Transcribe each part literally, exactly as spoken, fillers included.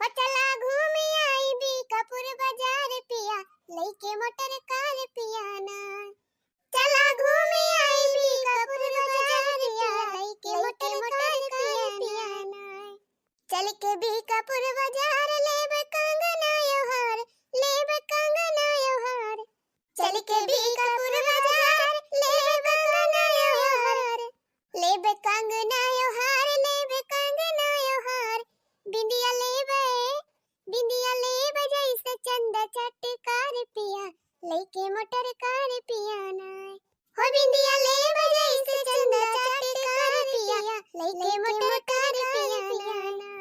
हो चला घूम आई बीकापुर बाजार पिया, लइके मोटर कार पिया ना। चला घूम आई बीकापुर बाजार पिया, लइके मोटर कार पिया ना। चल के बीकापुर बाजार लेब कंगना यो हार, लेब कंगना यो हार। चल के बीकापुर बाजार लेब कंगना यो हार, लेब कंगना यो हार, लेब कंगना यो हार। बिंदिया लेबे, बिंदिया लेब जैसे चंदा चटकार पिया, लइके मोटर कार पिया ना। हो बिंदिया लेब जैसे चंदा चटकार पिया, लइके मोटर कार पिया ना।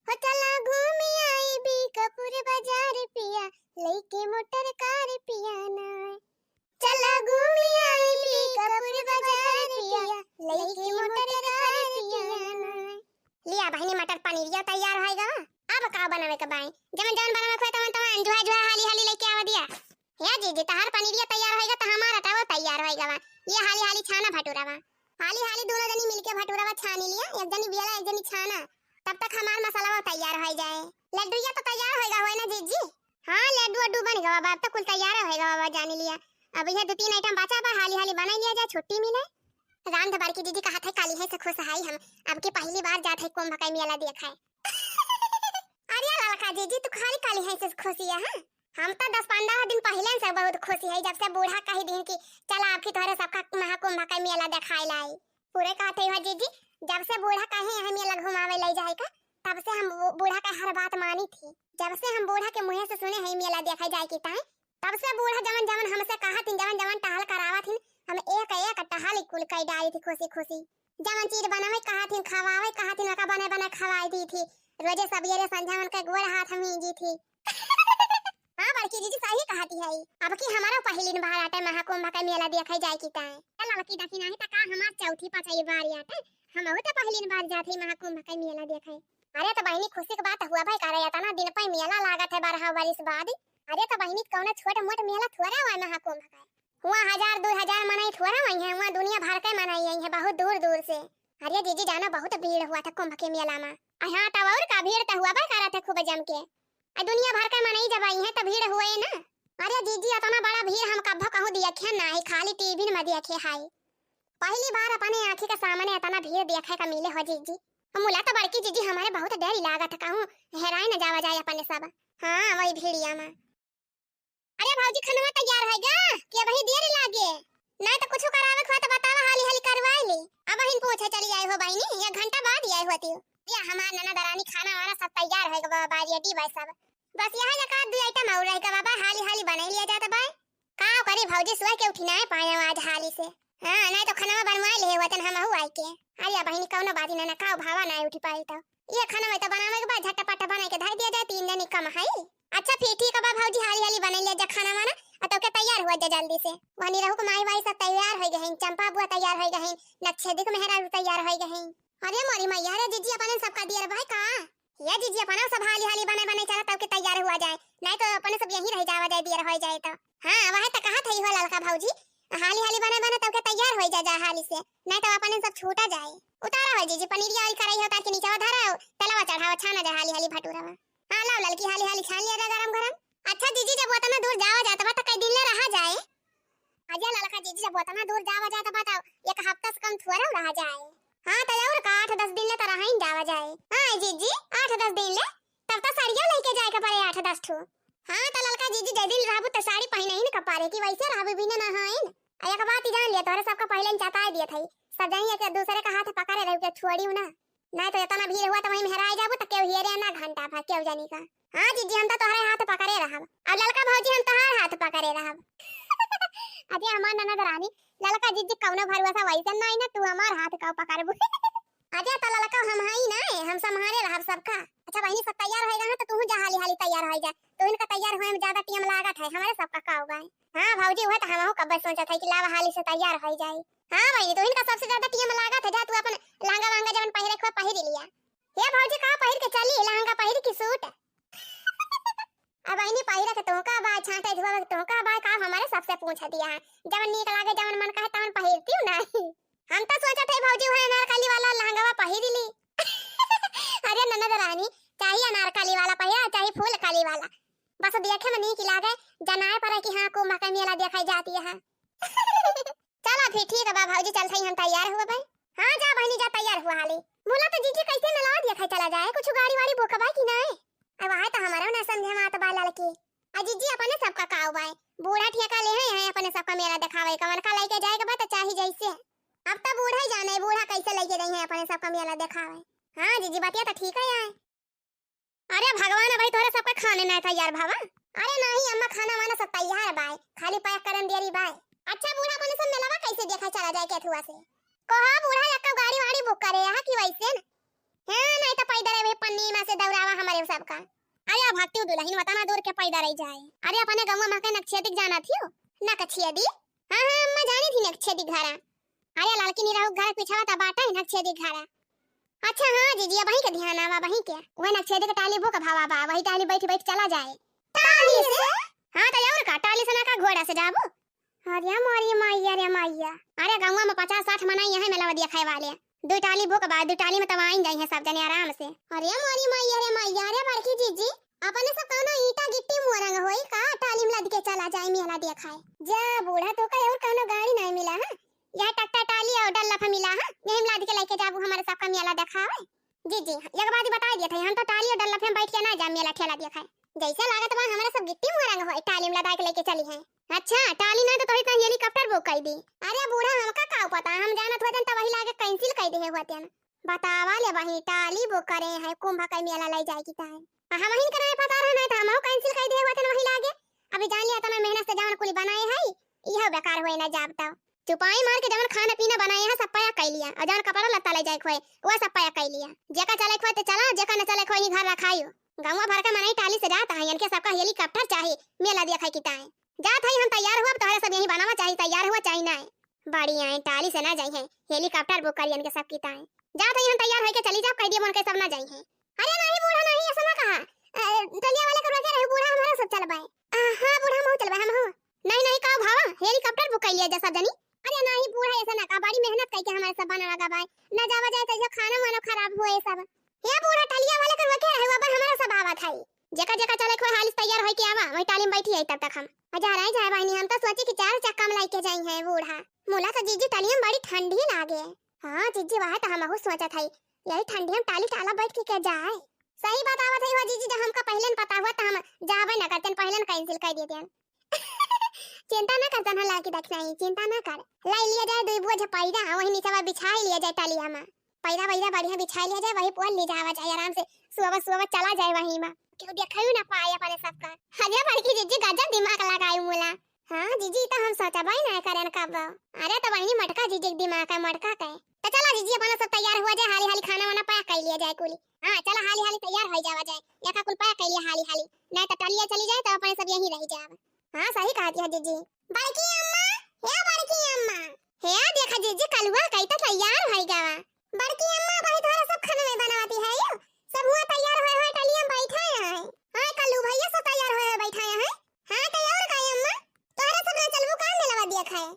हो चला घूम आई बीकापुर बाजार पिया, लइके मोटर कार पिया ना। चला घूम आई बीकापुर बाजार पिया, लइके मोटर कार पिया ना। लिया बहिनी, मटर पनीरिया तैयार होइगा। अब का बनावे के बाई? जवन जवन बनावे के होई तवन तवन जुहा जुहा हाली हाली लइके आवा दिया। हे जीजी, तहार पनीरिया तैयार होइगा त हमार अटावा तैयार होइगा बा। ये हाली हाली छाना भटूरा बा। हाली हाली दोनों जनी मिलके भटूरा बा छानी लिया, एक जनी बेला एक जनी छाना, तब तक हमार मसाला तैयार हो जाए। लड्डूया तो तैयार होइगा होए ना जीजी? हाँ, लड्डू अड्डू बन गवा बा, अब तो कुल तैयार होइगा बा, जानी लिया। अब यह दो तीन आइटम बचा बा, हाली हाली बनाई लिया जाए, छुट्टी मिले। राम धबार की दीदी कहत है काली है से खुश है हम, अब की पहली बार जात है कुंभ का मेला देखे। अरे ललका जीजी, तू खाली काली है से खुशी है, हाँ? हम तो दस पन्द्रह दिन पहिले से बहुत खुशी है, जब से बूढ़ा कही दिन कि चला अब की तोहरे सबका महाकुंभ का मेला देखाए लाई। पूरे कहत है हो जीजी, जब से बूढ़ा कहे यहाँ मेला घुमावे ले जाए का, तब से हम बू-, बूढ़ा का हर बात मानी थी। जब से हम बूढ़ा के मुँहे से सुने हैं मेला देखे जाए की ताई, तब से बूढ़ा जवन जवन हमसे कहत हिन, जवन जवन टहल करावत हिन, हम एक एक टहल कुल कई डारी थी खुशी खुशी। जवन चीज बनावे कहत हिन, खवावे कहत हिन, ओका बने बने खवाई दी थी। रोजे सबेरे संझा उनके गोड़ हाथ हम हींजी थी। हाँ बड़की जीजी, सही कहती है। अब की हमारा पहिलिन बार आटे महाकुंभ के मेला देखे जाए की ताई। ए ललकी देखी नाही त का हमार चौथी पाँचवी बार आटे, हम तो पहिलिन बार जात है महाकुंभ के मेला देखे। अरे तो बहिनी, खुशी के बात हुआ भाई, करे इतना दिन पे मेला लागत है बारह बरिस बाद। अरे तो बहिनी, कौनो छोट मोट मेला थोड़ा हुआ महाकुंभ का। हुआ हजार दो हजार मनई थोड़ा हुई है, हुआ दुनिया भर के मनई आई है बहुत दूर दूर से। अरे जीजी जाना, बहुत भीड़ हुआ था कुंभ के मेला में। अ हाँ, तब और का, भीड़ तो हुआ भाई करा था खूब जम के। अ दुनिया भर के मनई जब आई है तो भीड़ हुए ना। अरे जीजी, इतना बड़ा भीड़ हम कब्बो कहूँ देखे ना है, खाली टीवी में देखे है। पहली बार अपने आँखी के सामने इतना भीड़ देखे का मिले हो जीजी। मुला तो बड़की जीजी हमारे बहुत डर लागत है, कहूँ हेराए न जावा जाए अपने सब। हाँ, वही भीड़िया में। अरे भौजी, खनवा तैयार होइगा कि अबही देर लागे? नहीं तो कुछ करावे के हो तो बतावा, हाली हाली करवाई ली। अबहिन पूछे चली आई हो बहिनी, एक घंटा बाद आई होती। या हमार ननद रानी, खाना वाना सब तैयार होइगा बा, ready बा सब। बस यह एक आध दो item और रहेगा बाबा, हाली हाली बनाई लिया जाता बा। का करी भौजी, सुबह के उठी ना पाए आज हाली से। हाँ, नहीं तो खनवा बनवाई ले होतन हम आई के। अरे बहिनी, कौनो बात ना, ना खाओ भावा ना उठी पाई तो। ये खाना में तो बनावे के बाद झटपट बनाई के धर दिया जाए, तीन जनी कम है। अच्छा फिर ठीक बा भौजी, हाली हाली बनाई ले जा खाना वाना, आ तो के तैयार हो जा जल्दी से। वहनी रहू के माई बाई सब तैयार हो गए हैं, चंपा बुआ तैयार हो गए हैं, नच्छेदी के मेहरारू तैयार हो गए हैं। अरे मोरी मैया रे जीजी, अपने सबका दियर भाई का? ये जीजी अपना सब हाली हाली बने बने चला तब के तैयार हुआ जाए, नहीं तो अपने सब यहीं रह जावा जाए, दियर हो जाए तो। हाँ, वह तो कहा था हो ललका भौजी, हाली हाली बने बने तब के तैयार हो जा, जा हाली से, नहीं तो अपने सब छूटा जाए। उतारा हो जीजी, पनीरिया वाली कढ़ाई उतार के नीचे धरा, तलवा चढ़ावा, छाना जा हाली हाली भटूरा। हाँ, लाओ ललकी, हाली हाली छान लिया जा गरम गरम। अच्छा जीजी, जब उतना दूर जावा जाता बा तो कई दिन ले रहा जाए? अजय ललका जीजी, जब उतना दूर जावा जाता बा तो एक हफ्ता से कम थोड़ा रहा जाए। हाँ, तो और का, आठ दस दिन ले तो रहा ही जावा जाए। हाँ जीजी, आठ दस दिन ले, तब तो साड़िया लेके जाए के पड़े आठ दस ठो। हाँ, तो ललका जीजी, जय दिन रहबू तो साड़ी पहने ही न कपारे की, वैसे रहबू बिना नहाइन। आ एक बात ही जान लिया, तोहरे सबका पहले ही चताए दिए थे, सब जनी एक दूसरे का हाथ पकड़े रहू के छोड़ियो ना। नहीं तो इतना भीड़ हुआ तो वहीं में हेराए जाबू तो केहू हेरे ना घंटा भर केहू जानी का। हाँ जीजी, हम तो तोहरे हाथ पकड़े रहब। अब ललका भौजी, हम तोहार हाथ पकड़े रहब। अजय हमार ननद रानी, ललका जीजी कौनो भरोसा वैसे नहीं ना, तू हमार हाथ का पकड़बू। अजय तो ललका हम हई ना, हम संभारे रहब सबका। अच्छा बहिनी, सब तैयार होएगा ना तो तू जा हाली हाली तैयार हो जा, तू इनका तैयार होए में ज्यादा टाइम लागत है, हमारे सबका का होगा। हाँ भौजी, वह तो हमहू कब्बे सोचत है कि लावा हाली से तैयार हो जाए। हाँ बहिनी, तू इनका सबसे ज्यादा टाइम लागत है, जा तू अपन लहंगा वहंगा जवन पहिरे के बा पहिर लिया। हे भौजी, का पहिर के चली, लहंगा पहिर की सूट? अब बहिनी, पहिरे के तोहका बा, छांटे धोवे के तोहका बा, का हमारे सबसे पूछ दिया है? जवन नीक लागे, जवन मन कहे, तवन पहिरती हूँ ना। हम तो सोचत है भौजी, वह अनारकली वाला लहंगावा पहिर ली। अरे ननद रानी, चाहे अनारकली वाला वाला। बस देखे में नीक लागे, जनाए पड़े कि हाँ, कुंभ के मेला देखे जाती है। चला फिर ठीक है बा भौजी, चलत हई हम तैयार हुआ भाई। हाँ जा बहिनी जा, तैयार हुआ हाली। मुला तो जीजी कैसे मेला देखे चला जाए, कुछ गाड़ी वाड़ी बुक बा कि नहीं? अब वहाँ तो हमारे ना समझे में आत बा लड़की। आ जीजी अपने सबका काव बाय, बूढ़ा ठेका ले हैं, हैं अपने सबका मेला देखावे, कवन का लेके जाए के बा तो चाही जैसे। अब तो बूढ़ा ही जाने, बूढ़ा कैसे लेके जाई हैं अपने सबका मेला देखावे। हाँ जीजी, बतिया तो ठीक है यार। अरे भगवान, अबही तोहरे सबका खाने ना तैयार भवा। अरे नहीं अम्मा, खाना वाना सब तैयार बाय, खाली पैक करन देरी बाय। अच्छा बूढ़ा, अपने सब मेलवा कैसे देखा चला जाए केथुआ से? कहा बूढ़ा, एक गाड़ी वाड़ी बुक करे यहाँ कि वैसे न? हाँ, नहीं तो पैदल वही पन्नी में से दौड़ावा हमारे सबका। अरे भक्ति दुल्हन वतना दूर के पैदल रह जाए। अरे अपने गौवा में के नक्शेदी जाना थियो? नक्शेदी? हाँ, हाँ, अम्मा जानी थी नक्शेदी घरा। अरे लड़की निरहू घर पीछवा त बाटा है नक्शेदी घरा। अच्छा हाँ जीजी, अबही के ध्यान आवा, अबही के। वह नक्शेदी के टाली बुक भवा बा, वही टाली बैठ बैठ चला जाए। टाली से? हाँ तो और का, टाली से ना का घोड़ा से जाबो? अरे मोरी मैया रे मैया। अरे गौवा में पचास साठ मनई यहाँ मेलवा देखे वाले। दो टाली बुक बा, दो टाली में तब आइन जाई हैं सब जने आराम से। अरे मोरी मैया रे मैया, अरे बड़की जीजी, अपने सब कौनो ईटा गिट्टी मोरंग होई का, टाली में लद के चला जाए मेला देखाए। जा बूढ़ा, तो का और कौनो गाड़ी नहीं मिला है? यह टट्टा टाली और डल्लफ मिला है, यही में लाद के लेके जाबू हमारे सबका मेला देखावे। जीजी, एक बात बताई देत है, हम तो टाली और डल्लफ में बैठ के ना जा मेला ठेला देखाए। जैसे लागत बा हमारे सब गिट्टी मोरंग होई, टाली में लदा के लेके चली हैं। अच्छा, टाली नहीं तो तोही तनी हेलीकॉप्टर बुक कर दी। अरे बूढ़ा, हमका का पता, हम जानत होतन त वही लागे कैंसिल कर दे होतन। बतावा ले बहिनी, टाली बुक करे हैं कुंभ के मेला ले जाए की ताई। आ हम हिन करे पता रहा नहीं था, हमहू कैंसिल कर दे होतन वही लागे। अभी जान लिया तना मेहनत से जवन कुली बनाए है, इहो बेकार होए ना जाब तब। चुपाई मार के जवन खाना पीना बनाए हैं सब पैक कर लिया, और जवन कपड़ा लत्ता ले जाए खोए, वह सब पैक कर लिया। जेका चले खोए तो चला, जेका न चले खोए ही घर रखाइयो। गौवा भर के मनई टाली से जात है, इनके सबका हेलीकॉप्टर चाही, मेला देखे की ताई। जात है हम तैयार हुआ, तोहरे सब यही बनावा चाही, तैयार हुआ चाही ना। बड़ी आए टाली से ना जाई है, हेलीकॉप्टर बुक करी इनके सब की ताई। जात है हम तैयार होके चली जाब, कह दिए मन के सब ना जाई है। अरे नहीं बूढ़ा नहीं, ऐसा ना कहा। अ, टलिया वाले को रोके रहे, बूढ़ा हमारा सब चलबे। अ, हाँ बूढ़ा, हम चलबे, हम हो। नहीं नहीं, का भावा, हेलीकॉप्टर बुक कर लिया जा सब जनी। अरे नहीं बूढ़ा, ऐसा ना कहा, बड़ी मेहनत करके हमारे सब बनावा गबाए, ना जावा जाए तो जो खाना वाना खराब हुए सब। हे बूढ़ा, टलिया वाले को रोके रहे, अब हमारा सब आवत है। जेका जेका चले खोए हाली से तैयार होके आवा, वही टाली में बैठी है तब तक हम। आ जा रहे जाए बहिनी, हम तो सोचे कि चार चक्का में लेके जाई है बूढ़ा। मुला तो जीजी टलिया में बड़ी ठंडी लागे। हाँ जीजी, वह तो हमहू सोचत है, यही ठंडी में टाली टाला बैठ के क्या जाए। सही बात आवत है हो जीजी, जब हमका पहले न पता हुआ तो हम जावे न करते, पहले न कैंसिल कर देते। चिंता ना करतन हो लाकी दखनाई, चिंता ना कर। लाई लिया जाए दुई बोझ पैरा, वही नीचे बिछाई लिया जाए टालिया में। पैरा वैरा बढ़िया बिछाई लिया जाए, वही पर ले जावा जाए आराम से, सुबह सुबह चला जाए वही में। क्यों देखाई ना पाए अपने सबका। अरे बड़की जीजी गजब दिमाग लगाई मुला। हाँ जीजी, तो हम सोचबे ना करेन कब। अरे तो वही मटका जीजी के दिमाग है, मटका के। तो चला जीजी, अपना सब तैयार हुआ जाए, हाली हाली खाना वाना पैक कर लिया जाए कुली। हाँ चला हाली हाली तैयार हो जावा जाए, एका कुल पैक कर लिया हाली हाली, नहीं तो टलिया चली जाए तो अपने सब यहीं रह जाए। हाँ सही कहती है जीजी। बड़की अम्मा, हे बड़की अम्मा। हे देखा जीजी, कलुआ कई तो तैयार हो गवा। बड़की अम्मा, भाई तोहरा सब खाना नहीं बनावती है यो, सब हुआ तैयार होए होए टलिया में बैठा है। हाँ कल्लू भैया सब तैयार होए होए बैठा है। हाँ तो और का अम्मा, तोहरा सब ना चलबू का मेलवा देखाए?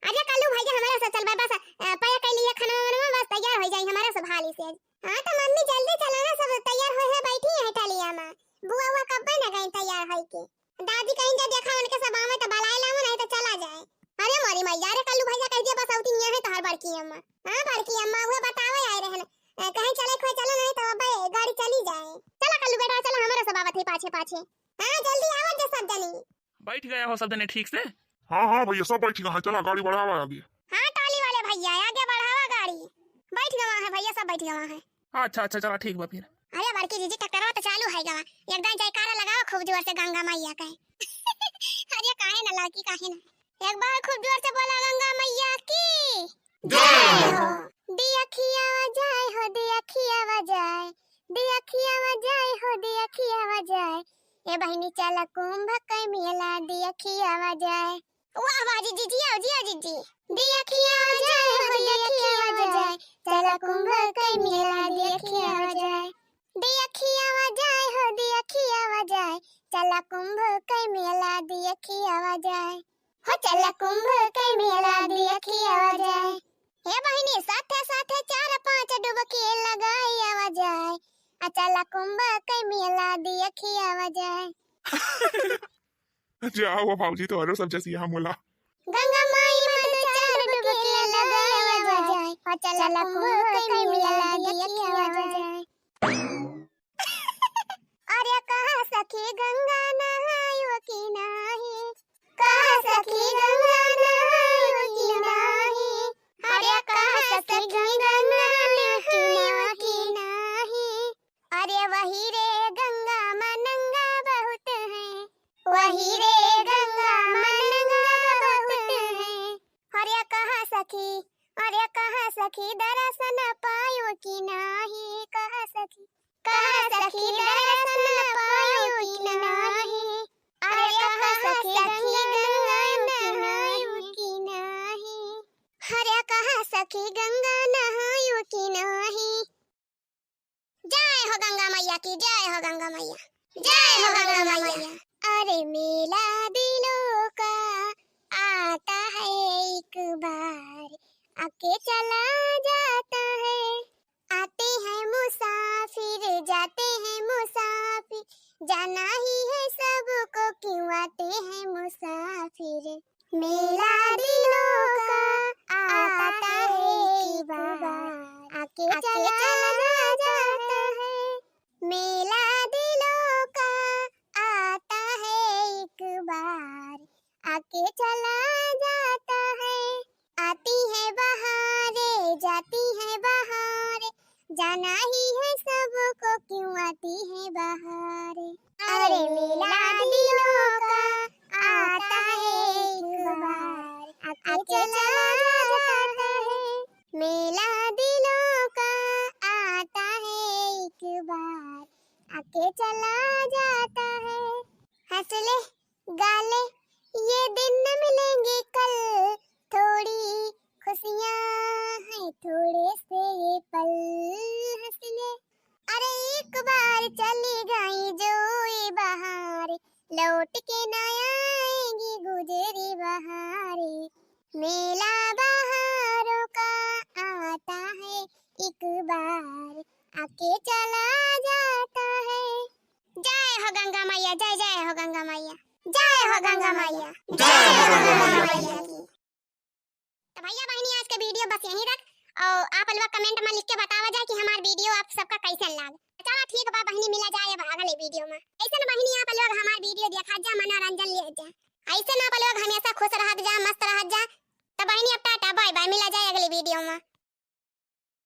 अरे कल्लू भैया हमारा सब चलबे बस, अ, पैक कर लिया खाना वाना बस तैयार हो जाए हमारा सब हाली से। हाँ तो मम्मी जल्दी चला ना, सब तैयार होए होए बैठी है टलिया में। बुआ हुआ कब्बे ना गई तैयार होए के। दादी कहीं जा देखा उनके सब आवे तो बलाए लाओ, नहीं तो चला जाए। अरे मोरी मैया, अरे कल्लू भैया कह दिया बस औती नहीं है तोहर बड़की अम्मा। हाँ बड़की अम्मा वो बतावे आए रहन, अ, कहीं चले खोए चलो नहीं तो अब गाड़ी चली जाए। चला कल्लू बेटा चला, हमारा सब आवत है पाछे पाछे। हाँ जल्दी आवत जा सब जनी। बैठ गया हो सब जने ठीक से? हाँ हाँ भैया सब बैठ गया है, चला गाड़ी बढ़ावा आगे। हाँ टाली वाले भैया आगे बढ़ावा गाड़ी। बैठ गवा है भैया, सब बैठ गवा है। अच्छा अच्छा चला ठीक बा फिर। अरे बड़की जीजी ट्रैक्टरवा तो चालू है गवा, एकदम जयकारा लगाओ खूब जोर से गंगा मैया के। अरे काहे ना लड़की काहे ना, एक बार खूब जोर से बोला गंगा मैया की जय हो। दियखिया बजाए हो दियखिया बजाए, दियखिया बजाए हो दियखिया बजाए, ए बहिनी चला कुंभ के मेला दियखिया बजाए। वाह वाह जीजी, जियो जियो जीजी। दियखिया बजाए हो दियखिया बजाए, चला कुंभ के मेला दियखिया बजाए। दियखिया बजाए हो दियखिया बजाए, चला कुंभ के मेला दियखिया बजाए। हो चला कुंभ के मेला दियखिया बजाए। हे बहिनी साथे साथे चार पाँच डुबकी लगाई आवा जाए। चला कुंभ के मेला देखिया जाए। जाओ भौजी, तोहरो सब जसिया मोला। गंगा माई में दो चार डुबकिया लगाया जाए। चला कुंभ के मेला देखिया जाए। अरे कहा सखी गंगा नहायो कि नाही, कहा सखी गंगा नहायो कि नाही, अरे कहा सखी गंगा नहायो कि नाही। अरे वही रे गंगा मनंगा बहुत है, वही रे गंगा मनंगा बहुत है। अरे कहा सखी, अरे कहा सखी दर्शन पायो कि नाही, कहा सखी, कहा सखी दर्शन पायो कि नाही। अरे कहा सखी गंगा नहायो कि नाही, अरे कहा सखी गंगा नहायो कि नाही। जय हो गंगा मैया की, जय हो गंगा मैया, जय हो गंगा मैया। अरे मेला दिलों का आता है एक बार, आके चला जाता है। आते हैं मुसाफिर, जाते हैं मुसाफिर, जाना ही है सबको, क्यों आते हैं मुसाफिर। मेला दिलों का आता है एक बार, आके चला जाता है। मेला दिलों का आता है एक बार, आके चला जाता है। आती है बहारें, जाती है बहारें, जाना ही है सबको, क्यों आती है बहारें। अरे मेला दिलों का आता है एक बार, आके चला जाता है। मेला दिलों का आता है एक बार, आके चला जाता है। हंस ले, गा ले, ये दिन न मिलेंगे कल, थोड़ी खुशियाँ हैं थोड़े से ये पल। हंस ले, अरे एक बार चली गई जो ये बहार, लौट के ना आएंगी गुजरी बहारें। मेला बहारों का आता है एक बार, आके चला जाता है। जय हो गंगा मैया, जय जय हो गंगा मैया, जय हो गंगा मैया, जय हो गंगा मैया की। तो भैया बहिनी, आज के video बस यहीं तक, और आप लोग comment में लिख के बतावा जाए कि हमार video आप सबका कैसन लाग। चला ठीक बा बहिनी, मिला जाए अब अगले video में। ऐसन बहिनी आप लोग हमार video देखा जा, मनोरंजन ले जा, ऐसन आप लोग हमेशा खुश रहत जा, मस्त रहत जा। तो बहिनी अब टाटा bye bye, मिला जाए अगले video में।